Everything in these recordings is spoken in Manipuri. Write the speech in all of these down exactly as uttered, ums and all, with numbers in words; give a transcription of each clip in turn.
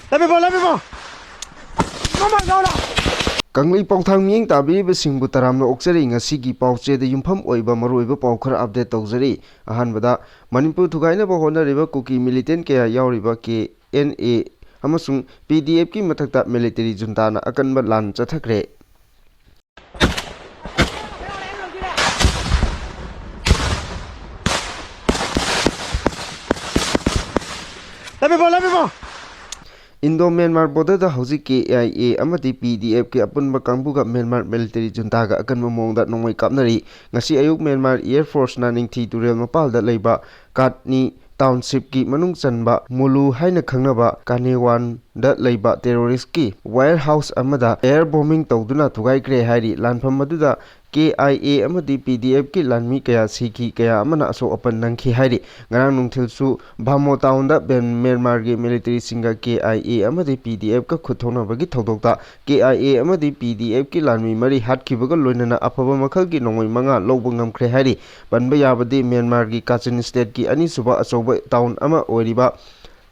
ꯂꯝꯕꯤꯕꯣ, ꯂꯝꯕꯤꯕꯣ! ꯃꯃꯥ ꯂꯥꯎꯅ! ꯀꯪꯂꯩ ꯄꯥꯎꯊꯥꯡ ꯃꯤꯠꯌꯦꯡ ꯇꯥꯕꯤꯔꯤꯕꯁꯤꯡꯕꯨ ꯇꯔꯥꯝꯅ ꯑꯣꯛꯆꯔꯤ꯫ ꯉꯁꯤꯒꯤ ꯄꯥꯎꯆꯦꯗ ꯌꯨꯝꯐꯝ ꯑꯣꯏꯕ ꯃꯔꯨꯑꯣꯏꯕ ꯄꯥꯎ ꯈꯔ update ꯇꯧꯖꯔꯤ꯫ ꯑꯍꯥꯟꯕꯗ, ꯃꯅꯤꯄꯨꯔ ꯊꯨꯒꯥꯏꯅꯕ ꯍꯣꯠꯅꯔꯤꯕ ꯀꯨꯀꯤ militant ꯀꯌꯥ ꯌꯥꯎꯔꯤꯕ K N A ꯑꯃꯁꯨꯡ P D F ꯀꯤ ꯃꯊꯛꯇ military junta ꯅ ꯑꯀꯟꯕ ꯂꯥꯟ ꯆꯠꯊꯈ꯭ꯔꯦ꯫ ꯂꯝꯕꯤꯕꯣ, ꯂꯝꯕꯤꯕꯣ! Indo Myanmar border ꯗ ꯍꯧꯖꯤꯛ K I A ꯑꯃꯗꯤ P D F ꯀꯤ ꯑꯄꯨꯟꯕ ꯀꯥꯡꯕꯨꯒ Myanmar military junta ꯒ ꯑꯀꯟꯕ ꯃꯑꯣꯡꯗ ꯅꯣꯡꯃꯩ ꯀꯥꯞꯅꯔꯤ꯫ ꯉꯁꯤ ꯑꯌꯨꯛ Myanmar Air Force ꯅ ꯅꯤꯡꯊꯤ ꯇꯨꯔꯦꯜ ꯃꯄꯥꯜꯗ ꯂꯩꯕ ꯀꯥꯠꯅꯤ township ꯀꯤ ꯃꯅꯨꯡ ꯆꯟꯕ ꯃꯨꯂꯨ ꯍꯥꯏꯅ ꯈꯪꯅꯕ ꯀꯥꯅꯦꯋꯥꯟꯗ ꯂꯩꯕ terrorist ꯀꯤ warehouse ꯑꯃꯗ air bombing ꯇꯧꯗꯨꯅ ꯊꯨꯒꯥꯏꯈ꯭ꯔꯦ ꯍꯥꯏꯔꯤ꯫ ꯂꯥꯟꯐꯝ ꯑꯗꯨꯗ K I A ꯑꯃꯗꯤ P D F ꯀꯤ ꯂꯥꯟꯃꯤ ꯀꯌꯥ ꯁꯤꯈꯤ, ꯀꯌꯥ ꯑꯃꯅ ꯑꯁꯣꯛ ꯑꯄꯟ ꯅꯪꯈꯤ ꯍꯥꯏꯔꯤ꯫ ꯉꯔꯥꯡ ꯅꯨꯡꯊꯤꯜꯁꯨ ꯚꯥꯃꯣ town ꯗ ꯕꯦꯟ-, ꯃ꯭ꯌꯥꯟꯃꯥꯔꯒꯤ military ꯁꯤꯡꯒ K I A ꯑꯃꯗꯤ P D F ꯀ ꯈꯨꯠ ꯊꯣꯛꯅꯕꯒꯤ ꯊꯧꯗꯣꯛꯇ K I A ꯑꯃꯗꯤ P D F ꯀꯤ ꯂꯥꯟꯃꯤ ꯃꯔꯤ ꯍꯥꯠꯈꯤꯕꯒ ꯂꯣꯏꯅꯅ ꯑꯐꯕ ꯃꯈꯜꯒꯤ ꯅꯣꯡꯃꯩ ꯃꯉꯥ ꯂꯧꯕ ꯉꯝꯈ꯭ꯔꯦ ꯍꯥꯏꯔꯤ꯫ ꯄꯟꯕ ꯌꯥꯕꯗꯤ ꯃ꯭ꯌꯥꯟꯃꯥꯔꯒꯤ ꯀꯥꯆꯤꯟ state ꯀꯤ ꯑꯅꯤꯁꯨꯕ ꯑꯆꯧꯕ town ꯑꯃ ꯑꯣꯏꯔꯤꯕ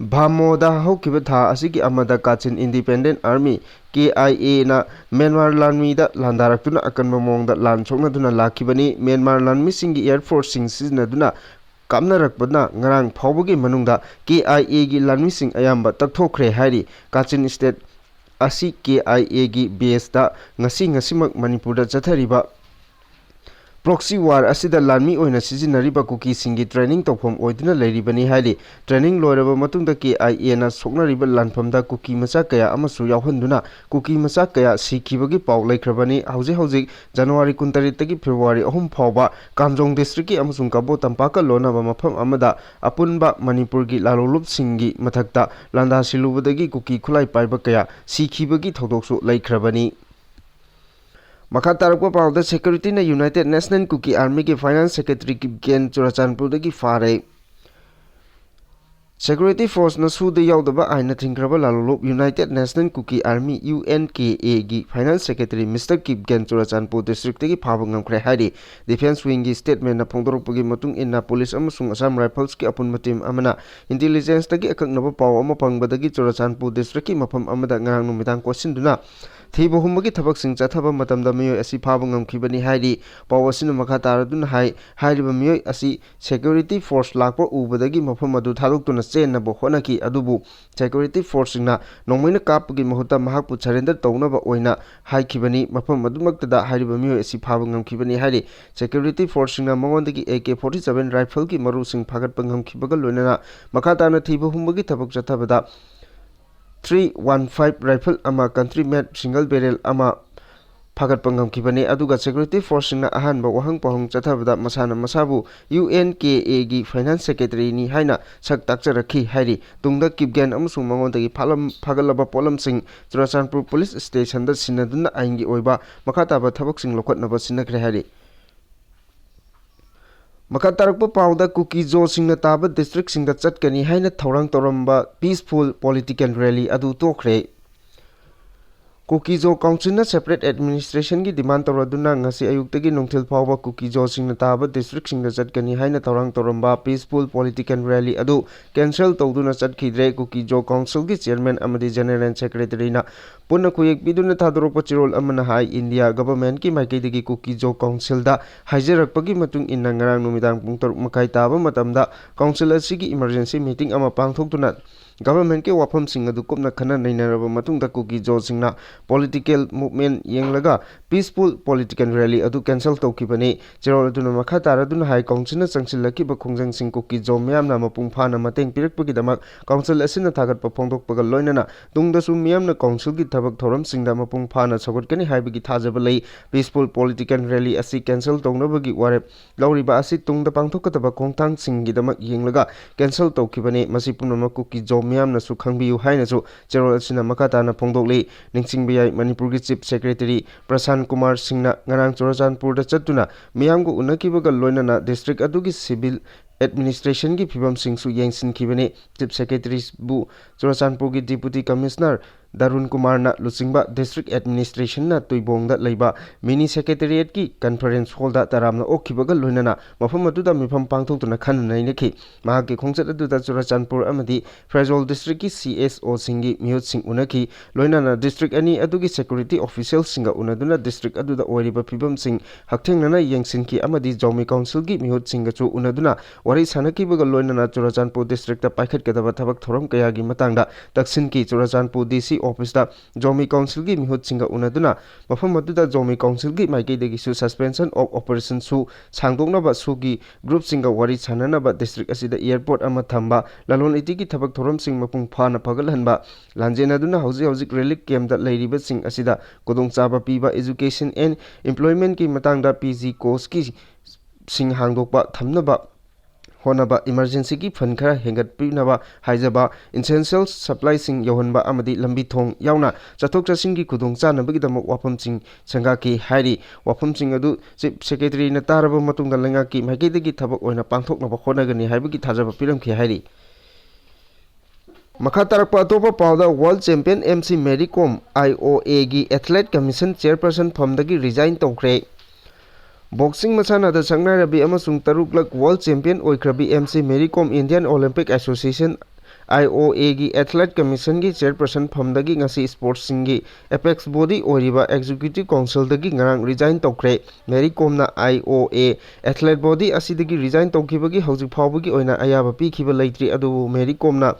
ꯚꯥꯃꯣꯗ ꯍꯧꯈꯤꯕ ꯊꯥ ꯑꯁꯤꯒꯤ ꯑꯃꯗ ꯀꯥꯆꯤꯟ Independent Army, K I A ꯅ ꯃ꯭ꯌꯥꯟꯃꯥꯔ ꯂꯥꯟꯃꯤꯗ ꯂꯥꯟꯗꯥꯔꯛꯇꯨꯅ ꯑꯀꯟꯕ ꯃꯑꯣꯡꯗ ꯂꯥꯟ ꯁꯣꯛꯅꯗꯨꯅ ꯂꯥꯛꯈꯤꯕꯅꯤ꯫ ꯃ꯭ꯌꯥꯟꯃꯥꯔ ꯂꯥꯟꯃꯤꯁꯤꯡꯒꯤ air force ꯁꯤꯡ ꯁꯤꯖꯤꯟꯅꯗꯨꯅ ꯀꯥꯞꯅꯔꯛꯄꯅ ꯉꯔꯥꯡ ꯐꯥꯎꯕꯒꯤ ꯃꯅꯨꯡꯗ K I A ꯒꯤ ꯂꯥꯟꯃꯤꯁꯤꯡ ꯑꯌꯥꯝꯕ ꯇꯛꯊꯣꯛꯈ꯭ꯔꯦ ꯍꯥꯏꯔꯤ꯫ ꯀꯥꯆꯤꯟ state ꯑꯁꯤ K I A ꯒꯤ base ꯇ ꯉꯁꯤ ꯉꯁꯤꯃꯛ ꯃꯅꯤꯄꯨꯔꯗ ꯆꯠꯊꯔꯤꯕ proxy war ꯑꯁꯤꯗ ꯂꯥꯟꯃꯤ ꯑꯣꯏꯅ ꯁꯤꯖꯤꯟꯅꯔꯤꯕ ꯀꯨꯀꯤꯁꯤꯡꯒꯤ training ꯇꯧꯐꯝ ꯑꯣꯏꯗꯨꯅ ꯂꯩꯔꯤꯕꯅꯤ ꯍꯥꯏꯔꯤ꯫ Training ꯂꯣꯏꯔꯕ ꯃꯇꯨꯡꯗ K I A ꯅ ꯁꯣꯛꯅꯔꯤꯕ ꯂꯥꯟꯐꯝꯗ ꯀꯨꯀꯤ ꯃꯆꯥ ꯀꯌꯥ ꯑꯃꯁꯨ ꯌꯥꯎꯍꯟꯗꯨꯅ ꯀꯨꯀꯤ ꯃꯆꯥ ꯀꯌꯥ ꯁꯤꯈꯤꯕꯒꯤ ꯄꯥꯎ ꯂꯩꯈ꯭ꯔꯕꯅꯤ꯫ ꯍꯧꯖꯤꯛ ꯍꯧꯖꯤꯛ January ꯀꯨꯟꯇꯔꯦꯠꯇꯒꯤ February ꯑꯍꯨꯝ ꯐꯥꯎꯕ ꯀꯥꯝꯖꯣꯡ district ꯀꯤ ꯑꯃꯁꯨꯡ ꯀꯕꯣ ꯇꯝꯄꯥꯛꯀ ꯂꯣꯟꯅꯕ ꯃꯐꯝ ꯑꯃꯗ ꯑꯄꯨꯟꯕ ꯃꯅꯤꯄꯨꯔꯒꯤ ꯂꯥꯂꯣꯡꯂꯨꯞꯁꯤꯡꯒꯤ ꯃꯊꯛꯇ ꯂꯥꯟꯗꯥ ꯁꯤꯜꯂꯨꯕꯗꯒꯤ ꯀꯨꯀꯤ ꯈꯨꯠꯂꯥꯏ ꯄꯥꯏꯕ ꯀꯌꯥ ꯁꯤꯈꯤꯕꯒꯤ ꯊꯧꯗꯣꯛꯁꯨ ꯂꯩꯈ꯭ꯔꯕꯅꯤ꯫ ꯃꯈꯥ ꯇꯥꯔꯛꯄ ꯄꯥꯎꯗ, security ꯅ United National Kuki Army ꯒꯤ finance secretary ꯀꯤꯞꯒꯦꯟ ꯆꯨꯔꯥꯆꯥꯟꯄꯨꯔꯗꯒꯤ ꯐꯥꯔꯦ꯫ Security forceꯅ ꯁꯨꯗ ꯌꯥꯎꯗꯕ ꯑꯥꯏꯟꯅ ꯊꯤꯡꯈ꯭ꯔꯕ ꯂꯥꯂꯣꯂꯨꯞ United National Kuki Army, U N K A ꯒꯤ Finance Secretary Mister Kipgen Churachandpur districtꯇꯒꯤ ꯐꯥꯕ ꯉꯝꯈ꯭ꯔꯦ ꯍꯥꯏꯔꯤ꯫ Defence Wingꯒꯤ statementꯅ ꯐꯣꯡꯗꯣꯔꯛꯄꯒꯤ ꯃꯇꯨꯡ ꯏꯟꯅ, police ꯑꯃꯁꯨꯡ Assam Riflesꯀꯤ ꯑꯄꯨꯟꯕ team ꯑꯃꯅ intelligenceꯇꯒꯤ ꯑꯀꯛꯅꯕ ꯄꯥꯎ ꯑꯃ ꯐꯪꯕꯗꯒꯤ ꯆꯨꯔꯆꯥꯟꯄꯨꯔ districtꯀꯤ ꯃꯐꯝ ꯑꯃꯗ ꯉꯔꯥꯡ ꯅꯨꯃꯤꯗꯥꯡ ꯀꯣꯏꯁꯤꯟꯗꯨꯅ ꯊꯤꯕ ꯍꯨꯝꯕꯒꯤ ꯊꯕꯛꯁꯤꯡ ꯆꯠꯊꯕ ꯃꯇꯝꯗ ꯃꯤꯑꯣꯏ ꯑꯁꯤ ꯐꯥꯕ ꯉꯝꯈꯤꯕꯅꯤ ꯍꯥꯏꯔꯤ꯫ ꯄꯥꯎ ꯑꯁꯤꯅ ꯃꯈꯥ ꯇꯥꯔꯗꯨꯅ ꯍꯥꯏ, ꯍꯥꯏꯔꯤꯕ ꯃꯤꯑꯣꯏ ꯑꯁꯤ security force ꯂꯥꯛꯄ ꯎꯕꯗꯒꯤ ꯃꯐꯝ ꯑꯗꯨ ꯊꯥꯗꯣꯛꯇꯨꯅ ꯆꯦꯟꯅꯕ ꯍꯣꯠꯅꯈꯤ, ꯑꯗꯨꯕꯨ security forceꯁꯤꯡꯅ ꯅꯣꯡꯃꯩꯅ ꯀꯥꯞꯄꯒꯤ ꯃꯍꯨꯠꯇ ꯃꯍꯥꯛꯄꯨ surrender ꯇꯧꯅꯕ ꯑꯣꯏꯅ ꯍꯥꯏꯈꯤꯕꯅꯤ꯫ ꯃꯐꯝ ꯑꯗꯨꯃꯛꯇꯗ ꯍꯥꯏꯔꯤꯕ ꯃꯤꯑꯣꯏ ꯑꯁꯤ ꯐꯥꯕ ꯉꯝꯈꯤꯕꯅꯤ ꯍꯥꯏꯔꯤ꯫ Security forceꯁꯤꯡꯅ ꯃꯉꯣꯟꯗꯒꯤ A K forty-seven rifleꯒꯤ ꯃꯔꯨꯁꯤꯡ ꯐꯥꯒꯠꯄ ꯉꯝꯈꯤꯕꯒ ꯂꯣꯏꯅꯅ ꯃꯈꯥ ꯇꯥꯅ ꯊꯤꯕ ꯍꯨꯝꯕꯒꯤ ꯊꯕꯛ ꯆꯠꯊꯕꯗ three one five rifle ꯑꯃ, country made single barrel ꯑꯃ ꯐꯥꯒꯠꯄ ꯉꯝꯈꯤꯕꯅꯤ꯫ ꯑꯗꯨꯒ security forceꯁꯤꯡꯅ ꯑꯍꯥꯟꯕ ꯋꯥꯍꯪ ꯄꯥꯎꯍꯪ ꯆꯠꯊꯕꯗ ꯃꯁꯥꯅ ꯃꯁꯥꯕꯨ U N K Aꯒꯤ Finance Secretaryꯅꯤ ꯍꯥꯏꯅ ꯁꯛ ꯇꯥꯛꯆꯔꯛꯈꯤ ꯍꯥꯏꯔꯤ꯫ ꯇꯨꯡꯗ ꯀꯤꯞꯒꯦꯟ ꯑꯃꯁꯨꯡ ꯃꯉꯣꯟꯗꯒꯤ ꯐꯥꯂꯝ-, ꯐꯥꯒꯠꯂꯕ ꯄꯣꯠꯂꯝꯁꯤꯡ ꯆꯨꯔꯆꯥꯟꯄꯨꯔ police stationꯗ ꯁꯤꯟꯅꯗꯨꯅ ꯑꯥꯏꯟꯒꯤ ꯑꯣꯏꯕ ꯃꯈꯥ ꯇꯥꯕ ꯊꯕꯛꯁꯤꯡ ꯂꯧꯈꯠꯅꯕ ꯁꯤꯟꯅꯈ꯭ꯔꯦ ꯍꯥꯏꯔꯤ꯫ ꯃꯈꯥ ꯇꯥꯔꯛꯄ ꯄꯥꯎꯗ, ꯀꯨꯀꯤ-ꯖꯣꯁꯤꯡꯅ ꯇꯥꯕ districtꯁꯤꯡꯗ ꯆꯠꯀꯅꯤ ꯍꯥꯏꯅ ꯊꯧꯔꯥꯡ ꯇꯧꯔꯝꯕ peaceful political rally ꯑꯗꯨ ꯇꯣꯛꯈ꯭ꯔꯦ꯫ ꯀꯨꯀꯤ-ꯖꯣ councilꯅ separate administrationꯒꯤ demand ꯇꯧꯔꯗꯨꯅ ꯉꯁꯤ ꯑꯌꯨꯛꯇꯒꯤ ꯅꯨꯡꯊꯤꯜ ꯐꯥꯎꯕ ꯀꯨꯀꯤ-ꯖꯣꯁꯤꯡꯅ ꯇꯥꯕ districtꯁꯤꯡꯗ ꯆꯠꯀꯅꯤ ꯍꯥꯏꯅ ꯊꯧꯔꯥꯡ ꯇꯧꯔꯝꯕ peaceful political rally ꯑꯗꯨ cancel ꯇꯧꯗꯨꯅ ꯆꯠꯈꯤꯗ꯭ꯔꯦ꯫ ꯀꯨꯀꯤ-ꯖꯣ councilꯒꯤ chairman ꯑꯃꯗꯤ general secretaryꯅ ꯄꯨꯟꯅ ꯈꯨꯌꯦꯛ ꯄꯤꯗꯨꯅ ꯊꯥꯗꯣꯔꯛꯄ ꯆꯦꯔꯣꯜ ꯑꯃꯅ ꯍꯥꯏ, ꯏꯟꯗꯤꯌꯥ governmentꯀꯤ ꯃꯥꯏꯀꯩꯗꯒꯤ ꯀꯨꯀꯤ-ꯖꯣ councilꯗ ꯍꯥꯏꯖꯔꯛꯄꯒꯤ ꯃꯇꯨꯡ ꯏꯟꯅ ꯉꯔꯥꯡ ꯅꯨꯃꯤꯗꯥꯡ ꯄꯨꯡ ꯇꯔꯨꯛ ꯃꯈꯥꯏ ꯇꯥꯕ ꯃꯇꯝꯗ council ꯑꯁꯤꯒꯤ emergency meeting ꯑꯃ ꯄꯥꯡꯊꯣꯛꯇꯨꯅ governmentꯀꯤ ꯋꯥꯐꯝꯁꯤꯡ ꯑꯗꯨ ꯀꯨꯞꯅ ꯈꯟꯅ ꯅꯩꯅꯔꯕ ꯃꯇꯨꯡꯗ ꯀꯨꯀꯤ-ꯖꯣꯁꯤꯡꯅ political movement ꯌꯦꯡꯂꯒ peaceful political rally ꯑꯗꯨ cancel ꯇꯧꯈꯤꯕꯅꯤ꯫ ꯆꯦꯔꯣꯜ ꯑꯗꯨꯅ ꯃꯈꯥ ꯇꯥꯔꯗꯨꯅ ꯍꯥꯏ, councilꯅ ꯆꯪꯁꯤꯜꯂꯛꯈꯤꯕ ꯈꯣꯡꯖꯪꯁꯤꯡ ꯀꯨꯀꯤ-ꯖꯣ ꯃꯤꯌꯥꯝꯅ ꯃꯄꯨꯡ ꯐꯥꯅ ꯃꯇꯦꯡ ꯄꯤꯔꯛꯄꯒꯤꯗꯃꯛ council ꯑꯁꯤꯅ ꯊꯥꯒꯠꯄ ꯐꯣꯡꯗꯣꯛꯄꯒ ꯂꯣꯏꯅꯅ ꯇꯨꯡꯗꯁꯨ ꯃꯤꯌꯥꯝꯅ councilꯒꯤ ꯊꯕꯛ ꯊꯧꯔꯝꯁꯤꯡꯗ ꯃꯄꯨꯡ ꯐꯥꯅ ꯁꯧꯒꯠꯀꯅꯤ ꯍꯥꯏꯕꯒꯤ ꯊꯥꯖꯕ ꯂꯩ꯫ Peaceful political rally ꯑꯁꯤ cancel ꯇꯧꯅꯕꯒꯤ ꯋꯥꯔꯦꯞ ꯂꯧꯔꯤꯕ ꯑꯁꯤ ꯇꯨꯡꯗ ꯄꯥꯡꯊꯣꯛꯀꯗꯕ ꯈꯣꯡꯊꯥꯡꯁꯤꯡꯒꯤꯗꯃꯛ ꯌꯦꯡꯂꯒ cancel ꯇꯧꯈꯤꯕꯅꯤ꯫ ꯃꯁꯤ ꯄꯨꯝꯅꯃꯛ ꯀꯨꯀꯤ-ꯖꯣ ꯃꯤꯌꯥꯝꯅꯁꯨ ꯈꯪꯕꯤꯌꯨ ꯍꯥꯏꯅꯁꯨ ꯆꯦꯔꯣꯜ ꯑꯁꯤꯅ ꯃꯈꯥ ꯇꯥꯅ ꯐꯣꯡꯗꯣꯛꯂꯤ꯫ ꯅꯤꯡꯁꯤꯡꯕ ꯌꯥꯏ, ꯃꯅꯤꯄꯨꯔꯒꯤ Chief Secretary ꯄ꯭ꯔꯁꯥꯟ ꯀꯨꯃꯥꯔ ꯁꯤꯡꯅ ꯉꯔꯥꯡ ꯆꯨꯔꯆꯥꯟꯄꯨꯔꯗ ꯆꯠꯇꯨꯅ ꯃꯤꯌꯥꯝꯒ ꯎꯅꯈꯤꯕꯒ ꯂꯣꯏꯅꯅ district ꯑꯗꯨꯒꯤ civil ꯑꯦꯗꯃꯤꯅꯤꯁꯇ꯭ꯔꯦꯁꯟꯒꯤ ꯐꯤꯕꯝꯁꯤꯡꯁꯨ ꯌꯦꯡꯁꯤꯟꯈꯤꯕꯅꯤ꯫ ꯆꯤꯐ ꯁꯦꯀ꯭ꯔꯦꯇꯔꯤꯕꯨ ꯆꯨꯔꯥꯆꯥꯟꯄꯨꯔꯒꯤ ꯗꯤꯄꯨꯇꯤ ꯀꯃꯤꯁꯅꯔ ꯗꯥꯔꯨꯟ ꯀꯨꯃꯥꯔꯅ ꯂꯨꯆꯤꯡꯕ ꯗꯤꯁꯇ꯭ꯔꯤꯛ ꯑꯦꯗꯃꯤꯅꯤꯁꯇ꯭ꯔꯦꯁꯟꯅ ꯇꯨꯏꯕꯣꯡꯗ ꯂꯩꯕ ꯃꯤꯅꯤ ꯁꯦꯀ꯭ꯔꯦꯇꯔꯤꯌꯦꯠꯀꯤ ꯀꯟꯐꯔꯦꯟꯁ ꯍꯣꯜꯗ ꯇꯔꯥꯝꯅ ꯑꯣꯛꯈꯤꯕꯒ ꯂꯣꯏꯅꯅ ꯃꯐꯝ ꯑꯗꯨꯗ ꯃꯤꯐꯝ ꯄꯥꯡꯊꯣꯛꯇꯨꯅ ꯈꯟꯅ ꯅꯩꯅꯈꯤ꯫ ꯃꯍꯥꯛꯀꯤ ꯈꯣꯡꯆꯠ ꯑꯗꯨꯗ ꯆꯨꯔꯥꯆꯥꯟꯄꯨꯔ ꯑꯃꯗꯤ ꯐꯦꯔꯖꯣꯜ ꯗꯤꯁꯇ꯭ꯔꯤꯛꯀꯤ ꯁꯤ ꯑꯦꯁ ꯑꯣꯁꯤꯡꯒꯤ ꯃꯤꯍꯨꯠꯁꯤꯡ ꯎꯅꯈꯤ꯫ ꯂꯣꯏꯅꯅ ꯗꯤꯁꯇ꯭ꯔꯤꯛ ꯑꯅꯤ ꯑꯗꯨꯒꯤ ꯁꯦꯀ꯭ꯌꯨꯔꯤꯇꯤ ꯑꯣꯐꯤꯁꯤꯌꯦꯜꯁꯤꯡꯒ ꯎꯅꯗꯨꯅ ꯗꯤꯁꯇ꯭ꯔꯤꯛ ꯑꯗꯨꯗ ꯑꯣꯏꯔꯤꯕ ꯐꯤꯕꯝꯁꯤꯡ ꯍꯛꯊꯦꯡꯅꯅ ꯌꯦꯡꯁꯤꯟꯈꯤ ꯑꯃꯗꯤ ꯖꯥꯎꯃꯤ ꯀꯥꯎꯟꯁꯤꯜꯒꯤ ꯃꯤꯍꯨꯠꯁꯤꯡꯒꯁꯨ ꯎꯅꯗꯨꯅ ꯋꯥꯔꯤ ꯁꯥꯟꯅꯈꯤꯕꯒ ꯂꯣꯏꯅꯅ ꯆꯨꯔꯥꯆꯥꯟꯄꯨꯔ ꯗꯤꯁꯇ꯭ꯔꯤꯛꯇ ꯄꯥꯏꯈꯠꯀꯗꯕ ꯊꯕꯛ ꯊꯧꯔꯝ ꯀꯌꯥꯒꯤ ꯃꯇꯥꯡꯗ ꯇꯛꯁꯤꯟꯈꯤ꯫ ꯆꯨꯔꯥꯆꯥꯟꯄꯨꯔ ꯗꯤ ꯁꯤ ꯑꯣꯐꯤꯁꯇ ꯖꯥꯎꯃꯤ ꯀꯥꯎꯟꯁꯤꯜꯒꯤ ꯃꯤꯍꯨꯠꯁꯤꯡꯒ ꯎꯅꯗꯨꯅ ꯃꯐꯝ ꯑꯗꯨꯗ ꯖꯥꯎꯃꯤ ꯀꯥꯎꯟꯁꯤꯜꯒꯤ ꯃꯥꯏꯀꯩꯗꯒꯤꯁꯨ suspension of operationꯁꯨ ꯁꯥꯡꯗꯣꯛꯅꯕ ꯁꯨꯒꯤ ꯒ꯭ꯔꯨꯞꯁꯤꯡꯒ ꯋꯥꯔꯤ ꯁꯥꯟꯅꯅꯕ ꯗꯤꯁꯇ꯭ꯔꯤꯛ ꯑꯁꯤꯗ ꯑꯦꯌꯔꯄꯣꯔꯠ ꯑꯃ ꯊꯝꯕ, ꯂꯂꯣꯟ ꯏꯇꯤꯛꯀꯤ ꯊꯕꯛ ꯊꯧꯔꯝꯁꯤꯡ ꯃꯄꯨꯡ ꯐꯥꯅ ꯐꯒꯠꯍꯟꯕ, ꯂꯥꯟꯖꯦꯟꯅꯗꯨꯅ ꯍꯧꯖꯤꯛ ꯍꯧꯖꯤꯛ ꯔꯤꯂꯤꯐ ꯀꯦꯝꯞꯇ ꯂꯩꯔꯤꯕꯁꯤꯡ ꯑꯁꯤꯗ ꯈꯨꯗꯣꯡꯆꯥꯕ ꯄꯤꯕ, education and employmentꯀꯤ ꯃꯇꯥꯡꯗ ꯄꯤ ꯖꯤ ꯀꯣꯔꯁꯀꯤ ꯁꯤꯡ ꯍꯥꯡꯗꯣꯛꯄ ꯊꯝꯅꯕ ꯍꯣꯠꯅꯕ, ꯏꯃꯔꯖꯦꯟꯁꯤꯒꯤ ꯐꯟ ꯈꯔ ꯍꯦꯟꯒꯠꯄꯤꯅꯕ ꯍꯥꯏꯖꯕ, essential supplyꯁꯤꯡ ꯌꯧꯍꯟꯕ ꯑꯃꯗꯤ ꯂꯝꯕꯤ ꯊꯣꯡ ꯌꯥꯎꯅ ꯆꯠꯊꯣꯛ ꯆꯠꯁꯤꯟꯒꯤ ꯈꯨꯗꯣꯡꯆꯥꯅꯕꯒꯤꯗꯃꯛ ꯋꯥꯐꯝꯁꯤꯡ ꯁꯪꯒꯥꯈꯤ ꯍꯥꯏꯔꯤ꯫ ꯋꯥꯐꯝꯁꯤꯡ ꯑꯗꯨ ꯆꯤꯐ ꯁꯦꯀ꯭ꯔꯦꯇꯔꯤꯅ ꯇꯥꯔꯕ ꯃꯇꯨꯡꯗ ꯂꯩꯉꯥꯛꯀꯤ ꯃꯥꯏꯀꯩꯗꯒꯤ ꯊꯕꯛ ꯑꯣꯏꯅ ꯄꯥꯡꯊꯣꯛꯅꯕ ꯍꯣꯠꯅꯒꯅꯤ ꯍꯥꯏꯕꯒꯤ ꯊꯥꯖꯕ ꯄꯤꯔꯝꯈꯤ ꯍꯥꯏꯔꯤ꯫ ꯃꯈꯥ ꯇꯥꯔꯛꯄ ꯑꯇꯣꯞꯄ ꯄꯥꯎꯗ, world champion M C Mary Kom I O ꯑꯦꯒꯤ ꯑꯦꯊꯂꯦꯠ ꯀꯃꯤꯁꯟ ꯆꯦꯌꯔꯄꯔꯁꯟ ꯐꯝꯗꯒꯤ ꯔꯤꯖꯥꯏꯟ ꯇꯧꯈ꯭ꯔꯦ꯫ ꯕꯣꯛꯁꯤꯡ ꯃꯁꯥꯟꯅꯗ ꯁꯛꯅꯥꯏꯔꯕꯤ ꯑꯃꯁꯨꯡ ꯇꯔꯨꯛꯂꯛ ꯋꯥꯔꯜ ꯆꯦꯝꯄꯤꯌꯟ ꯑꯣꯏꯈ꯭ꯔꯕꯤ M C Mary Kom Indian Olympic association, I O ꯑꯦꯒꯤ ꯑꯦꯊꯂꯦꯠ ꯀꯃꯤꯁꯟꯒꯤ ꯆꯦꯌꯔꯄꯔꯁꯟ ꯐꯝꯗꯒꯤ ꯉꯁꯤ ꯁ꯭ꯄꯣꯔꯠꯁꯤꯡꯒꯤ ꯑꯦꯄꯦꯛꯁ ꯕꯣꯗꯤ ꯑꯣꯏꯔꯤꯕ ꯑꯦꯛꯖꯤꯀ꯭ꯌꯨꯇꯤꯚ ꯀꯥꯎꯟꯁꯤꯜꯗꯒꯤ ꯉꯔꯥꯡ ꯔꯤꯖꯥꯏꯟ ꯇꯧꯈ꯭ꯔꯦ꯫ ꯃꯦꯔꯤ ꯀꯣꯝꯅ I O A athlete body ꯑꯁꯤꯗꯒꯤ ꯔꯤꯖꯥꯏꯟ ꯇꯧꯈꯤꯕꯒꯤ ꯍꯧꯖꯤꯛ ꯐꯥꯎꯕꯒꯤ ꯑꯣꯏꯅ ꯑꯌꯥꯕ ꯄꯤꯈꯤꯕ ꯂꯩꯇ꯭ꯔꯤ, ꯑꯗꯨꯕꯨ ꯃꯦꯔꯤ ꯀꯣꯝꯅ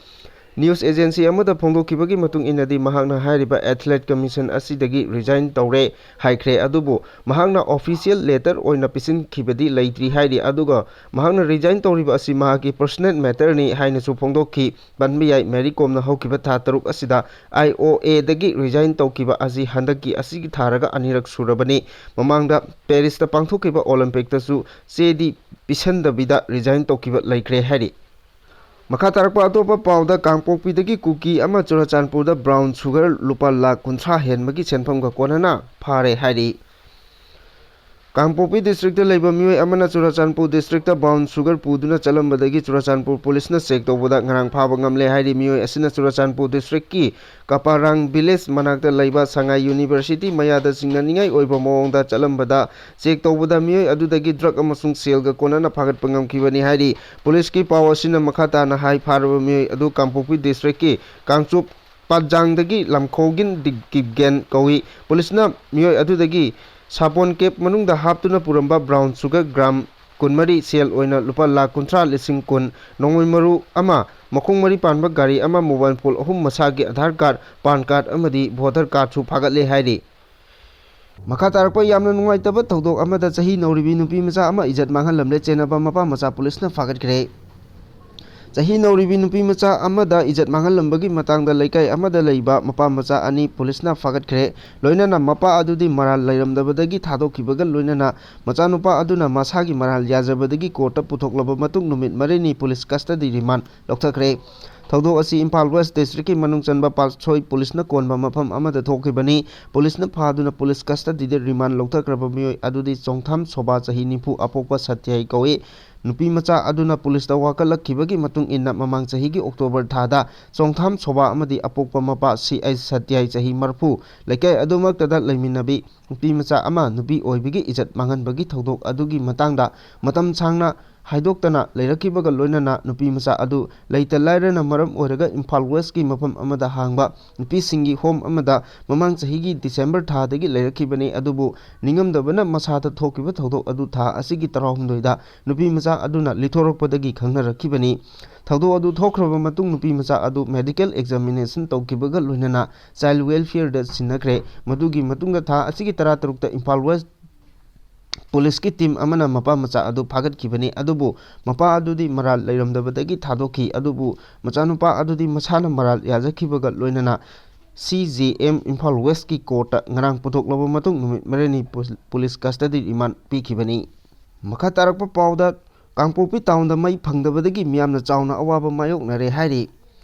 ꯅ꯭ꯌꯨꯁ ꯑꯦꯖꯦꯟꯁꯤ ꯑꯃꯗ ꯐꯣꯡꯗꯣꯛꯈꯤꯕꯒꯤ ꯃꯇꯨꯡ ꯏꯟꯅꯗꯤ, ꯃꯍꯥꯛꯅ ꯍꯥꯏꯔꯤꯕ ꯑꯦꯊꯂꯦꯠ ꯀꯃꯤꯁꯟ ꯑꯁꯤꯗꯒꯤ ꯔꯤꯖꯥꯏꯟ ꯇꯧꯔꯦ ꯍꯥꯏꯈ꯭ꯔꯦ, ꯑꯗꯨꯕꯨ ꯃꯍꯥꯛꯅ ꯑꯣꯐꯤꯁꯤꯌꯦꯜ ꯂꯦꯇꯔ ꯑꯣꯏꯅ ꯄꯤꯁꯤꯟꯈꯤꯕꯗꯤ ꯂꯩꯇ꯭ꯔꯤ ꯍꯥꯏꯔꯤ꯫ ꯑꯗꯨꯒ ꯃꯍꯥꯛꯅ ꯔꯤꯖꯥꯏꯟ ꯇꯧꯔꯤꯕ ꯑꯁꯤ ꯃꯍꯥꯛꯀꯤ ꯄꯔꯁꯣꯅꯦꯜ ꯃꯦꯇꯔꯅꯤ ꯍꯥꯏꯅꯁꯨ ꯐꯣꯡꯗꯣꯛꯈꯤ꯫ ꯄꯟꯕ ꯌꯥꯏ, ꯃꯦꯔꯤ ꯀꯣꯝꯅ ꯍꯧꯈꯤꯕ ꯊꯥ ꯇꯔꯨꯛ ꯑꯁꯤꯗ ꯑꯥꯏ ꯑꯣ ꯑꯦꯗꯒꯤ ꯔꯤꯖꯥꯏꯟ ꯇꯧꯈꯤꯕ ꯑꯁꯤ ꯍꯟꯗꯛꯀꯤ ꯑꯁꯤꯒꯤ ꯊꯥꯔꯒ ꯑꯅꯤꯔꯛ ꯁꯨꯔꯕꯅꯤ꯫ ꯃꯃꯥꯡꯗ ꯄꯦꯔꯤꯁꯇ ꯄꯥꯡꯊꯣꯛꯈꯤꯕ ꯑꯣꯂꯤꯝꯄꯤꯛꯇꯁꯨ ꯆꯦꯗꯤ ꯄꯤꯁꯟꯗꯕꯤꯗ ꯔꯤꯖꯥꯏꯟ ꯇꯧꯈꯤꯕ ꯂꯩꯈ꯭ꯔꯦ ꯍꯥꯏꯔꯤ꯫ ꯃꯈꯥ ꯇꯥꯔꯛꯄ ꯑꯇꯣꯞꯄ ꯄꯥꯎꯗ, ꯀꯥꯡꯄꯣꯛꯄꯤꯗꯒꯤ ꯀꯨꯀꯤ ꯑꯃ ꯆꯨꯔꯥꯆꯥꯟꯄꯨꯔꯗ ꯕ꯭ꯔꯥꯎꯟ ꯁꯨꯒꯔ ꯂꯨꯄꯥ ꯂꯥꯈ ꯀꯨꯟꯊ꯭ꯔꯥ ꯍꯦꯟꯕꯒꯤ ꯁꯦꯟꯐꯝꯒ ꯀꯣꯟꯅꯅ ꯐꯥꯔꯦ ꯍꯥꯏꯔꯤ꯫ ꯀꯥꯡꯄꯣꯛꯄꯤ ꯗꯤꯁꯇ꯭ꯔꯤꯛꯇ ꯂꯩꯕ ꯃꯤꯑꯣꯏ ꯑꯃꯅ ꯆꯨꯔꯆꯥꯟꯄꯨꯔ ꯗꯤꯁꯇ꯭ꯔꯤꯛꯇ ꯕ꯭ꯔꯥꯎꯟ ꯁꯨꯒꯔ ꯄꯨꯗꯨꯅ ꯆꯠꯂꯝꯕꯗꯒꯤ ꯆꯨꯔꯆꯥꯟꯄꯨꯔ ꯄꯨꯂꯤꯁꯅ ꯆꯦꯛ ꯇꯧꯕꯗ ꯉꯔꯥꯡ ꯐꯥꯕ ꯉꯝꯂꯦ ꯍꯥꯏꯔꯤ꯫ ꯃꯤꯑꯣꯏ ꯑꯁꯤꯅ ꯆꯨꯔꯆꯥꯟꯄꯨꯔ ꯗꯤꯁꯇ꯭ꯔꯤꯛꯀꯤ ꯀꯄꯥꯔꯥꯡ ꯚꯤꯂꯦꯖ ꯃꯅꯥꯛꯇ ꯂꯩꯕ ꯁꯉꯥꯏ ꯌꯨꯅꯤꯚꯔꯁꯤꯇꯤ ꯃꯌꯥꯗ ꯆꯤꯡꯅꯅꯤꯡꯉꯥꯏ ꯑꯣꯏꯕ ꯃꯑꯣꯡꯗ ꯆꯠꯂꯝꯕꯗ ꯆꯦꯛ ꯇꯧꯕꯗ ꯃꯤꯑꯣꯏ ꯑꯗꯨꯗꯒꯤ ꯗ꯭ꯔꯒ ꯑꯃꯁꯨꯡ ꯁꯦꯜꯒ ꯀꯣꯟꯅꯅ ꯐꯥꯒꯠꯄ ꯉꯝꯈꯤꯕꯅꯤ ꯍꯥꯏꯔꯤ꯫ ꯄꯨꯂꯤꯁꯀꯤ ꯄꯥꯎ ꯑꯁꯤꯅ ꯃꯈꯥ ꯇꯥꯅ ꯍꯥꯏ, ꯐꯥꯔꯕ ꯃꯤꯑꯣꯏ ꯑꯗꯨ ꯀꯥꯡꯄꯣꯛꯄꯤ ꯗꯤꯁꯇ꯭ꯔꯤꯛꯀꯤ ꯀꯥꯡꯆꯨꯞ ꯄꯥꯠꯖꯥꯡꯗꯒꯤ ꯂꯝꯈꯣꯒꯤꯟ ꯗꯤꯀꯤꯞꯒꯦꯟ ꯀꯧꯏ꯫ ꯄꯨꯂꯤꯁꯅ ꯃꯤꯑꯣꯏ ꯑꯗꯨꯗꯒꯤ ꯁꯥꯄꯣꯟ ꯀꯦꯞ ꯃꯅꯨꯡꯗ ꯍꯥꯞꯇꯨꯅ ꯄꯨꯔꯝꯕ ꯕ꯭ꯔꯥꯎꯟ ꯁꯨꯒꯔ ꯒ꯭ꯔꯥꯝ ꯀꯨꯟꯃꯔꯤ, ꯁꯦꯜ ꯑꯣꯏꯅ ꯂꯨꯄꯥ ꯂꯥꯈ ꯀꯨꯟꯊ꯭ꯔꯥ ꯂꯤꯁꯤꯡ ꯀꯨꯟ, ꯅꯣꯡꯃꯩ ꯃꯔꯨ ꯑꯃ, ꯃꯈꯣꯡ ꯃꯔꯤ ꯄꯥꯟꯕ ꯒꯥꯔꯤ ꯑꯃ, ꯃꯣꯕꯥꯏꯜ ꯐꯣꯟ ꯑꯍꯨꯝ, ꯃꯁꯥꯒꯤ ꯑꯙꯥꯔ ꯀꯥꯔꯗ, ꯄꯥꯟ ꯀꯥꯔꯗ ꯑꯃꯗꯤ ꯚꯣꯇꯔ ꯀꯥꯔꯗꯁꯨ ꯐꯥꯒꯠꯂꯦ ꯍꯥꯏꯔꯤ꯫ ꯃꯈꯥ ꯇꯥꯔꯛꯄ ꯌꯥꯝꯅ ꯅꯨꯡꯉꯥꯏꯇꯕ ꯊꯧꯗꯣꯛ ꯑꯃꯗ ꯆꯍꯤ ꯅꯧꯔꯤꯕꯤ ꯅꯨꯄꯤ ꯃꯆꯥ ꯑꯃ ꯏꯖꯠ ꯃꯥꯡꯍꯜꯂꯝꯂꯦ꯫ ꯆꯦꯟꯅꯕ ꯃꯄꯥ ꯃꯆꯥ ꯄꯨꯂꯤꯁꯅ ꯐꯥꯒꯠꯈ꯭ꯔꯦ꯫ ꯆꯍꯤ ꯅꯧꯔꯤꯕꯤ ꯅꯨꯄꯤ ꯃꯆꯥ ꯑꯃꯗ ꯏꯖꯠ ꯃꯥꯡꯍꯜꯂꯝꯕꯒꯤ ꯃꯇꯥꯡꯗ ꯂꯩꯀꯥꯏ ꯑꯃꯗ ꯂꯩꯕ ꯃꯄꯥ ꯃꯆꯥ ꯑꯅꯤ ꯄꯨꯂꯤꯁꯅ ꯐꯥꯒꯠꯈ꯭ꯔꯦ꯫ ꯂꯣꯏꯅꯅ ꯃꯄꯥ ꯑꯗꯨꯗꯤ ꯃꯔꯥꯜ ꯂꯩꯔꯝꯗꯕꯗꯒꯤ ꯊꯥꯗꯣꯛꯈꯤꯕꯒ ꯂꯣꯏꯅꯅ ꯃꯆꯥꯅꯨꯄꯥ ꯑꯗꯨꯅ ꯃꯁꯥꯒꯤ ꯃꯔꯥꯜ ꯌꯥꯖꯕꯗꯒꯤ ꯀꯣꯔꯠꯇ ꯄꯨꯊꯣꯛꯂꯕ ꯃꯇꯨꯡ ꯅꯨꯃꯤꯠ ꯃꯔꯤꯅꯤ ꯄꯨꯂꯤꯁ ꯀꯁꯇꯗꯤ ꯔꯤꯃꯥꯟ ꯂꯧꯊꯈ꯭ꯔꯦ꯫ ꯊꯧꯗꯣꯛ ꯑꯁꯤ ꯏꯝꯐꯥꯜ ꯋꯦꯁ ꯗꯤꯁꯇ꯭ꯔꯤꯛꯀꯤ ꯃꯅꯨꯡ ꯆꯟꯕ ꯄꯥꯠꯁꯣꯏ ꯄꯨꯂꯤꯁꯅ ꯀꯣꯟꯕ ꯃꯐꯝ ꯑꯃꯗ ꯊꯣꯛꯈꯤꯕꯅꯤ꯫ ꯄꯨꯂꯤꯁꯅ ꯐꯥꯗꯨꯅ ꯄꯨꯂꯤꯁ ꯀꯁꯇꯗꯤꯗ ꯔꯤꯃꯥꯟ ꯂꯧꯊꯈ꯭ꯔꯕ ꯃꯤꯑꯣꯏ ꯑꯗꯨꯗꯤ ꯆꯣꯡꯊꯥꯝ ꯁꯣꯕꯥ, ꯆꯍꯤ ꯅꯤꯐꯨ, ꯑꯄꯣꯛꯄ ꯁꯇ꯭ꯌꯥꯏ ꯀꯧꯏ꯫ ꯅꯨꯄꯤ ꯃꯆꯥ ꯑꯗꯨꯅ ꯄꯨꯂꯤꯁꯇ ꯋꯥꯀꯠꯂꯛꯈꯤꯕꯒꯤ ꯃꯇꯨꯡ ꯏꯟꯅ ꯃꯃꯥꯡ ꯆꯍꯤꯒꯤ ꯑꯣꯛꯇꯣꯕꯔ ꯊꯥꯗ ꯆꯣꯡꯊꯥꯝ ꯁꯣꯕꯥ ꯑꯃꯗꯤ ꯑꯄꯣꯛꯄ ꯃꯄꯥ ꯁꯤ ꯑꯩꯆ ꯁꯇ꯭ꯌꯥꯏ, ꯆꯍꯤ ꯃꯔꯤꯐꯨ, ꯂꯩꯀꯥꯏ ꯑꯗꯨꯃꯛꯇꯗ ꯂꯩꯃꯤꯟꯅꯕꯤ ꯅꯨꯄꯤ ꯃꯆꯥ ꯑꯃ ꯅꯨꯄꯤ ꯑꯣꯏꯕꯒꯤ ꯏꯖꯠ ꯃꯥꯡꯍꯟꯕꯒꯤ ꯊꯧꯗꯣꯛ ꯑꯗꯨꯒꯤ ꯃꯇꯥꯡꯗ ꯃꯇꯝ ꯁꯥꯡꯅ ꯍꯥꯏꯗꯣꯛꯇꯅ ꯂꯩꯔꯛꯈꯤꯕꯒ ꯂꯣꯏꯅꯅ ꯅꯨꯄꯤ ꯃꯆꯥ ꯑꯗꯨ ꯂꯩꯇ ꯂꯥꯏꯔꯅ ꯃꯔꯝ ꯑꯣꯏꯔꯒ ꯏꯝꯐꯥꯜ ꯋꯦꯁꯀꯤ ꯃꯐꯝ ꯑꯃꯗ ꯍꯥꯡꯕ ꯅꯨꯄꯤꯁꯤꯡꯒꯤ ꯍꯣꯝ ꯑꯃꯗ ꯃꯃꯥꯡ ꯆꯍꯤꯒꯤ ꯗꯤꯁꯦꯝꯕꯔ ꯊꯥꯗꯒꯤ ꯂꯩꯔꯛꯈꯤꯕꯅꯤ꯫ ꯑꯗꯨꯕꯨ ꯅꯤꯡꯉꯝꯗꯕꯅ ꯃꯁꯥꯗ ꯊꯣꯛꯈꯤꯕ ꯊꯧꯗꯣꯛ ꯑꯗꯨ ꯊꯥ ꯑꯁꯤꯒꯤ ꯇꯔꯥꯍꯨꯝꯗꯣꯏꯗ ꯅꯨꯄꯤ ꯃꯆꯥ ꯑꯗꯨꯅ ꯂꯤꯊꯣꯔꯛꯄꯗꯒꯤ ꯈꯪꯅꯔꯛꯈꯤꯕꯅꯤ꯫ ꯊꯧꯗꯣꯛ ꯑꯗꯨ ꯊꯣꯛꯈ꯭ꯔꯕ ꯃꯇꯨꯡ ꯅꯨꯄꯤ ꯃꯆꯥ ꯑꯗꯨ ꯃꯦꯗꯤꯀꯦꯜ ꯑꯦꯛꯖꯥꯃꯤꯅꯦꯁꯟ ꯇꯧꯈꯤꯕꯒ ꯂꯣꯏꯅꯅ ꯆꯥꯏꯜ ꯋꯦꯜꯐꯤꯌꯔꯗ ꯁꯤꯟꯅꯈ꯭ꯔꯦ꯫ ꯃꯗꯨꯒꯤ ꯃꯇꯨꯡꯗ ꯊꯥ ꯑꯁꯤꯒꯤ ꯇꯔꯥꯇꯔꯨꯛꯇ ꯏꯝꯐꯥꯜ ꯋꯦꯁ ꯄꯨꯂꯤꯁꯀꯤ ꯇꯤꯝ ꯑꯃꯅ ꯃꯄꯥ ꯃꯆꯥ ꯑꯗꯨ ꯐꯥꯒꯠꯈꯤꯕꯅꯤ꯫ ꯑꯗꯨꯕꯨ ꯃꯄꯥ ꯑꯗꯨꯗꯤ ꯃꯔꯥꯜ ꯂꯩꯔꯝꯗꯕꯗꯒꯤ ꯊꯥꯗꯣꯛꯈꯤ꯫ ꯑꯗꯨꯕꯨ ꯃꯆꯥꯅꯨꯄꯥ ꯑꯗꯨꯗꯤ ꯃꯁꯥꯅ ꯃꯔꯥꯜ ꯌꯥꯖꯈꯤꯕꯒ ꯂꯣꯏꯅꯅ ꯁꯤ ꯖꯦ ꯑꯦꯝ ꯏꯝꯐꯥꯜ ꯋꯦꯁꯀꯤ ꯀꯣꯔꯠꯇ ꯉꯔꯥꯡ ꯄꯨꯊꯣꯛꯂꯕ ꯃꯇꯨꯡ ꯅꯨꯃꯤꯠ ꯃꯔꯤꯅꯤ ꯄꯨ-, ꯄꯨꯂꯤꯁ ꯀꯁꯇꯗꯤ ꯔꯤꯃꯥꯟ ꯄꯤꯈꯤꯕꯅꯤ꯫ ꯃꯈꯥ ꯇꯥꯔꯛꯄ ꯄꯥꯎꯗ, ꯀꯥꯡꯄꯣꯛꯄꯤ ꯇꯥꯎꯟꯗ ꯃꯩ ꯐꯪꯗꯕꯗꯒꯤ ꯃꯤꯌꯥꯝꯅ ꯆꯥꯎꯅ ꯑꯋꯥꯕ ꯃꯥꯌꯣꯛꯅꯔꯦ ꯍꯥꯏꯔꯤ꯫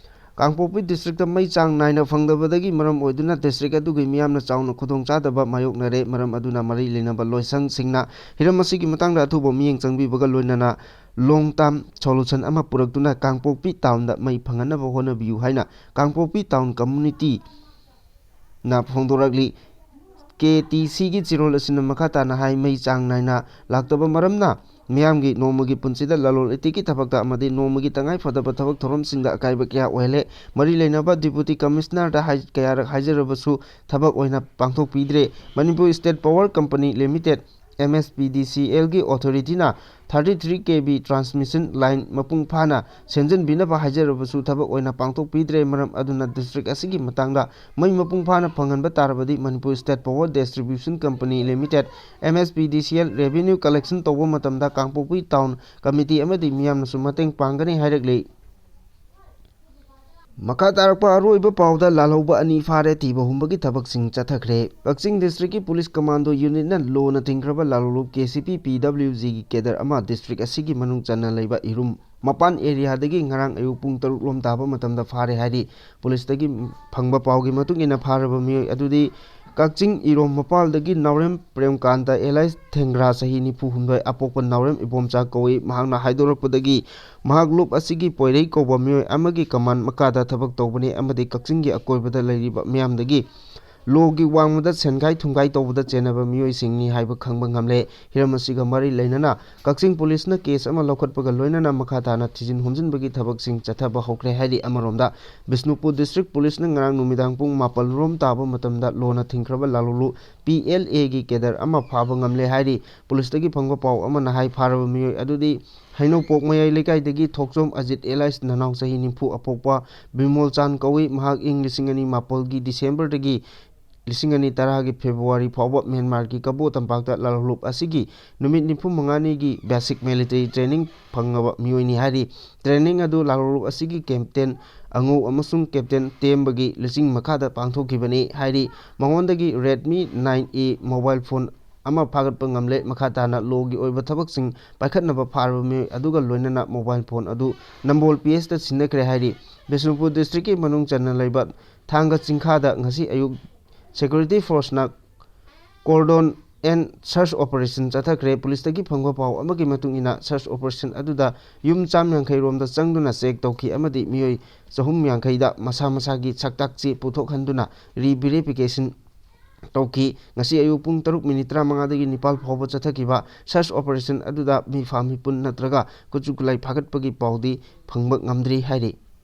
ꯀꯥꯡꯄꯣꯛꯄꯤ ꯗꯤꯁꯇ꯭ꯔꯤꯛꯇ ꯃꯩ ꯆꯥꯡ ꯅꯥꯏꯅ ꯐꯪꯗꯕꯗꯒꯤ ꯃꯔꯝ ꯑꯣꯏꯗꯨꯅ ꯗꯤꯁꯇ꯭ꯔꯤꯛ ꯑꯗꯨꯒꯤ ꯃꯤꯌꯥꯝꯅ ꯆꯥꯎꯅ ꯈꯨꯗꯣꯡꯆꯥꯗꯕ ꯃꯥꯌꯣꯛꯅꯔꯦ꯫ ꯃꯔꯝ ꯑꯗꯨꯅ ꯃꯔꯤ ꯂꯩꯅꯕ ꯂꯣꯏꯁꯪꯁꯤꯡꯅ ꯍꯤꯔꯝ ꯑꯁꯤꯒꯤ ꯃꯇꯥꯡꯗ ꯑꯊꯨꯕ ꯃꯤꯠꯌꯦꯡ ꯆꯪꯕꯤꯕꯒ ꯂꯣꯏꯅꯅ long term solution ꯑꯃ ꯄꯨꯔꯛꯇꯨꯅ ꯀꯥꯡꯄꯣꯛꯄꯤ ꯇꯥꯎꯟꯗ ꯃꯩ ꯐꯪꯍꯟꯅꯕ ꯍꯣꯠꯅꯕꯤꯌꯨ ꯍꯥꯏꯅ ꯀꯥꯡꯄꯣꯛꯄꯤ ꯇꯥꯎꯟ ꯀꯝꯃꯨꯅꯤꯇꯤꯅ ꯐꯣꯡꯗꯣꯔꯛꯂꯤ꯫ ꯀꯦ ꯇꯤ ꯁꯤꯒꯤ ꯆꯦꯔꯣꯜ ꯑꯁꯤꯅ ꯃꯈꯥ ꯇꯥꯅ ꯍꯥꯏ, ꯃꯩ ꯆꯥꯡ ꯅꯥꯏꯅ ꯂꯥꯛꯇꯕ ꯃꯔꯝꯅ ꯃꯤꯌꯥꯝꯒꯤ ꯅꯣꯡꯃꯒꯤ ꯄꯨꯟꯁꯤꯗ ꯂꯂꯣꯟ ꯏꯇꯤꯛꯀꯤ ꯊꯕꯛꯇ ꯑꯃꯗꯤ ꯅꯣꯡꯃꯒꯤ ꯇꯉꯥꯏ ꯐꯗꯕ ꯊꯕꯛ ꯊꯧꯔꯝꯁꯤꯡꯗ ꯑꯀꯥꯏꯕ ꯀꯌꯥ ꯑꯣꯏꯍꯜꯂꯦ꯫ ꯃꯔꯤ ꯂꯩꯅꯕ ꯗꯤꯄꯨꯇꯤ ꯀꯃꯤꯁꯅꯔꯗ ꯍꯥꯏ-, ꯀꯌꯥꯔꯛ ꯍꯥꯏꯖꯔꯕꯁꯨ ꯊꯕꯛ ꯑꯣꯏꯅ ꯄꯥꯡꯊꯣꯛꯄꯤꯗ꯭ꯔꯦ꯫ Manipur state power company limited, M S P D C ꯑꯦꯜꯒꯤ ꯑꯣꯊꯣꯔꯤꯇꯤꯅ thirty three K V transmission line ꯃꯄꯨꯡ ꯐꯥꯅ ꯁꯦꯝꯖꯤꯟꯕꯤꯅꯕ ꯍꯥꯏꯖꯔꯕꯁꯨ ꯊꯕꯛ ꯑꯣꯏꯅ ꯄꯥꯡꯊꯣꯛꯄꯤꯗ꯭ꯔꯦ꯫ ꯃꯔꯝ ꯑꯗꯨꯅ ꯗꯤꯁꯇ꯭ꯔꯤꯛ ꯑꯁꯤꯒꯤ ꯃꯇꯥꯡꯗ ꯃꯩ ꯃꯄꯨꯡ ꯐꯥꯅ ꯐꯪꯍꯟꯕ ꯇꯥꯔꯕꯗꯤ Manipur state power distribution company limited, M S P D C L, revenue collection ꯇꯧꯕ ꯃꯇꯝꯗ ꯀꯥꯡꯄꯣꯛꯄꯤ ꯇꯥꯎꯟ ꯀꯃꯤꯇꯤ ꯑꯃꯗꯤ ꯃꯤꯌꯥꯝꯅꯁꯨ ꯃꯇꯦꯡ ꯄꯥꯡꯒꯅꯤ ꯍꯥꯏꯔꯛꯂꯤ꯫ ꯃꯈꯥ ꯇꯥꯔꯛꯄ ꯑꯔꯣꯏꯕ ꯄꯥꯎꯗ ꯂꯥꯜꯍꯧꯕ ꯑꯅꯤ ꯐꯥꯔꯦ, ꯊꯤꯕ ꯍꯨꯝꯕꯒꯤ ꯊꯕꯛꯁꯤꯡ ꯆꯠꯊꯈ꯭ꯔꯦ꯫ ꯀꯛꯆꯤꯡ ꯗꯤꯁꯇ꯭ꯔꯤꯛꯀꯤ ꯄꯨꯂꯤꯁ ꯀꯃꯥꯟꯗꯣ ꯌꯨꯅꯤꯠꯅ ꯂꯣꯅ ꯊꯤꯡꯈ꯭ꯔꯕ ꯂꯥꯜꯍꯧꯂꯨꯞ ꯀꯦ ꯁꯤ ꯄꯤ ꯄꯤ ꯗꯕ꯭ꯂꯤꯎ ꯖꯤꯒꯤ ꯀꯦꯗꯔ ꯑꯃ ꯗꯤꯁꯇ꯭ꯔꯤꯛ ꯑꯁꯤꯒꯤ ꯃꯅꯨꯡ ꯆꯟꯅ ꯂꯩꯕ ꯏꯔꯨꯝ ꯃꯄꯥꯟ ꯑꯦꯔꯤꯌꯥꯗꯒꯤ ꯉꯔꯥꯡ ꯑꯌꯨꯛ ꯄꯨꯡ ꯇꯔꯨꯛ ꯂꯣꯝ ꯇꯥꯕ ꯃꯇꯝꯗ ꯐꯥꯔꯦ ꯍꯥꯏꯔꯤ꯫ ꯄꯨꯂꯤꯁꯇꯒꯤ ꯐꯪꯕ ꯄꯥꯎꯒꯤ ꯃꯇꯨꯡ ꯏꯟꯅ ꯐꯥꯔꯕ ꯃꯤꯑꯣꯏ ꯑꯗꯨꯗꯤ ꯀꯛꯆꯤꯡ ꯏꯔꯣꯝ ꯃꯄꯥꯜꯗꯒꯤ ꯅꯥꯎꯔꯦꯝ ꯄ꯭ꯔꯦꯝꯀꯥꯟꯇ ꯑꯦꯂꯥꯏꯁ ꯊꯦꯡꯒ꯭ꯔꯥ, ꯆꯍꯤ ꯅꯤꯐꯨ ꯍꯨꯝꯗꯣꯏ, ꯑꯄꯣꯛꯄ ꯅꯥꯎꯔꯦꯝ ꯏꯕꯣꯝꯆꯥ ꯀꯧꯏ꯫ ꯃꯍꯥꯛꯅ ꯍꯥꯏꯗꯣꯔꯛꯄꯗꯒꯤ ꯃꯍꯥꯛ ꯂꯨꯞ ꯑꯁꯤꯒꯤ ꯄꯣꯏꯔꯩ ꯀꯧꯕ ꯃꯤꯑꯣꯏ ꯑꯃꯒꯤ ꯀꯃꯥꯟ ꯃꯈꯥꯗ ꯊꯕꯛ ꯇꯧꯕꯅꯤ ꯑꯃꯗꯤ ꯀꯛꯆꯤꯡꯒꯤ ꯑꯀꯣꯏꯕꯗ ꯂꯩꯔꯤꯕ ꯃꯤꯌꯥꯝꯗꯒꯤ ꯂꯣꯒꯤ ꯋꯥꯡꯃꯗ ꯁꯦꯟꯈꯥꯏ ꯊꯨꯝꯈꯥꯏ ꯇꯧꯕꯗ ꯆꯦꯟꯅꯕ ꯃꯤꯑꯣꯏꯁꯤꯡꯅꯤ ꯍꯥꯏꯕ ꯈꯪꯕ ꯉꯝꯂꯦ꯫ ꯍꯤꯔꯝ ꯑꯁꯤꯒ ꯃꯔꯤ ꯂꯩꯅꯅ ꯀꯛꯆꯤꯡ ꯄꯨꯂꯤꯁꯅ ꯀꯦꯁ ꯑꯃ ꯂꯧꯈꯠꯄꯒ ꯂꯣꯏꯅꯅ ꯃꯈꯥ ꯇꯥꯅ ꯊꯤꯖꯤꯟ ꯍꯨꯝꯖꯤꯟꯕꯒꯤ ꯊꯕꯛꯁꯤꯡ ꯆꯠꯊꯕ ꯍꯧꯈ꯭ꯔꯦ ꯍꯥꯏꯔꯤ꯫ ꯑꯃꯔꯣꯝꯗ, ꯕꯤꯁꯅꯨꯄꯨꯔ ꯗꯤꯁꯇ꯭ꯔꯤꯛ ꯄꯨꯂꯤꯁꯅ ꯉꯔꯥꯡ ꯅꯨꯃꯤꯗꯥꯡ ꯄꯨꯡ ꯃꯥꯄꯜ ꯔꯣꯝ ꯇꯥꯕ ꯃꯇꯝꯗ ꯂꯣꯅ ꯊꯤꯡꯈ꯭ꯔꯕ ꯂꯥꯂꯣꯂꯨ ꯄꯤ ꯑꯦꯜ ꯑꯦꯒꯤ ꯀꯦꯗꯔ ꯑꯃ ꯐꯥꯕ ꯉꯝꯂꯦ ꯍꯥꯏꯔꯤ꯫ ꯄꯨꯂꯤꯁꯇꯒꯤ ꯐꯪꯕ ꯄꯥꯎ ꯑꯃꯅ ꯍꯥꯏ, ꯐꯥꯔꯕ ꯃꯤꯑꯣꯏ ꯑꯗꯨꯗꯤ ꯍꯩꯅꯧꯄꯣꯛ ꯃꯌꯥꯏ ꯂꯩꯀꯥꯏꯗꯒꯤ ꯊꯣꯛꯆꯣꯝ ꯑꯖꯤꯠ ꯑꯦꯂꯥꯏꯁ ꯅꯅꯥꯎ ꯆꯍꯤ ꯅꯤꯐꯨ, ꯑꯄꯣꯛꯄ ꯕꯤꯃꯣꯜ ꯆꯥꯟ ꯀꯧꯏ꯫ ꯃꯍꯥꯛ ꯏꯪ ꯂꯤꯁꯤꯡ ꯑꯅꯤ ꯃꯥꯄꯜꯒꯤ ꯗꯤꯁꯦꯝꯕꯔꯗꯒꯤ ꯂꯤꯁꯤꯡ ꯑꯅꯤ ꯇꯔꯥꯒꯤ ꯐꯦꯕ꯭ꯔꯨꯋꯥꯔꯤ ꯐꯥꯎꯕ ꯃ꯭ꯌꯥꯟꯃꯥꯔꯒꯤ ꯀꯕꯣ ꯇꯝꯄꯥꯛꯇ ꯂꯥꯜꯍꯧꯂꯨꯞ ꯑꯁꯤꯒꯤ ꯅꯨꯃꯤꯠ ꯅꯤꯐꯨ ꯃꯉꯥꯅꯤꯒꯤ basic military training ꯐꯪꯉꯕ ꯃꯤꯑꯣꯏꯅꯤ ꯍꯥꯏꯔꯤ꯫ Training ꯑꯗꯨ ꯂꯥꯜꯍꯧꯂꯨꯞ ꯑꯁꯤꯒꯤ ꯀꯦꯞꯇꯦꯟ ꯑꯉꯧ ꯑꯃꯁꯨꯡ ꯀꯦꯞꯇꯦꯟ ꯇꯦꯝꯕꯒꯤ ꯂꯨꯆꯤꯡ ꯃꯈꯥꯗ ꯄꯥꯡꯊꯣꯛꯈꯤꯕꯅꯤ ꯍꯥꯏꯔꯤ꯫ ꯃꯉꯣꯟꯗꯒꯤ Redmi nine A mobile phone ꯑꯃ ꯐꯥꯒꯠꯄ ꯉꯝꯂꯦ꯫ ꯃꯈꯥ ꯇꯥꯅ ꯂꯣꯒꯤ ꯑꯣꯏꯕ ꯊꯕꯛꯁꯤꯡ ꯄꯥꯏꯈꯠꯅꯕ ꯐꯥꯔꯕ ꯃꯤꯑꯣꯏ ꯑꯗꯨꯒ ꯂꯣꯏꯅꯅ ꯃꯣꯕꯥꯏꯜ ꯐꯣꯟ ꯑꯗꯨ ꯅꯝꯕꯣꯜ ꯄꯤ ꯑꯦꯁꯇ ꯁꯤꯟꯅꯈ꯭ꯔꯦ ꯍꯥꯏꯔꯤ꯫ ꯕꯤꯁꯅꯨꯄꯨꯔ ꯗꯤꯁꯇ꯭ꯔꯤꯛꯀꯤ ꯃꯅꯨꯡ ꯆꯟꯅ ꯂꯩꯕ ꯊꯥꯡꯒ ꯆꯤꯡꯈꯥꯗ ꯉꯁꯤ ꯑꯌꯨꯛ ꯁꯦꯀ꯭ꯌꯨꯔꯤꯇꯤ ꯐꯣꯔꯁꯅ ꯀꯣꯔꯗꯣꯟ ꯑꯦꯟ ꯁꯔꯆ ꯑꯣꯄꯔꯦꯁꯟ ꯆꯠꯊꯈ꯭ꯔꯦ꯫ ꯄꯨꯂꯤꯁꯇꯒꯤ ꯐꯪꯕ ꯄꯥꯎ ꯑꯃꯒꯤ ꯃꯇꯨꯡ ꯏꯟꯅ, ꯁꯔꯆ ꯑꯣꯄꯔꯦꯁꯟ ꯑꯗꯨꯗ ꯌꯨꯝ ꯆꯥꯝ ꯌꯥꯡꯈꯩ ꯔꯣꯝꯗ ꯆꯪꯗꯨꯅ ꯆꯦꯛ ꯇꯧꯈꯤ ꯑꯃꯗꯤ ꯃꯤꯑꯣꯏ ꯆꯍꯨꯝ ꯌꯥꯡꯈꯩꯗ ꯃꯁꯥ ꯃꯁꯥꯒꯤ ꯁꯛꯇꯥꯛ ꯆꯦ ꯄꯨꯊꯣꯛꯍꯟꯗꯨꯅ ꯔꯤꯚꯦꯔꯤꯐꯤꯀꯦꯁꯟ ꯇꯧꯈꯤ꯫ ꯉꯁꯤ ꯑꯌꯨꯛ ꯄꯨꯡ ꯇꯔꯨꯛ ꯃꯤꯅꯤꯠ ꯇꯔꯥꯃꯉꯥꯗꯒꯤ ꯅꯤꯄꯥꯜ ꯐꯥꯎꯕ ꯆꯠꯊꯈꯤꯕ ꯁꯔꯆ ꯑꯣꯄꯔꯦꯁꯟ ꯑꯗꯨꯗ ꯃꯤꯐꯥ ꯃꯤꯄꯨꯟ ꯅꯠꯇ꯭ꯔꯒ ꯈꯨꯠꯁꯨ ꯈꯨꯠꯂꯥꯏ ꯐꯥꯒꯠꯄꯒꯤ ꯄꯥꯎꯗꯤ ꯐꯪꯕ ꯉꯝꯗ꯭ꯔꯤ ꯍꯥꯏꯔꯤ꯫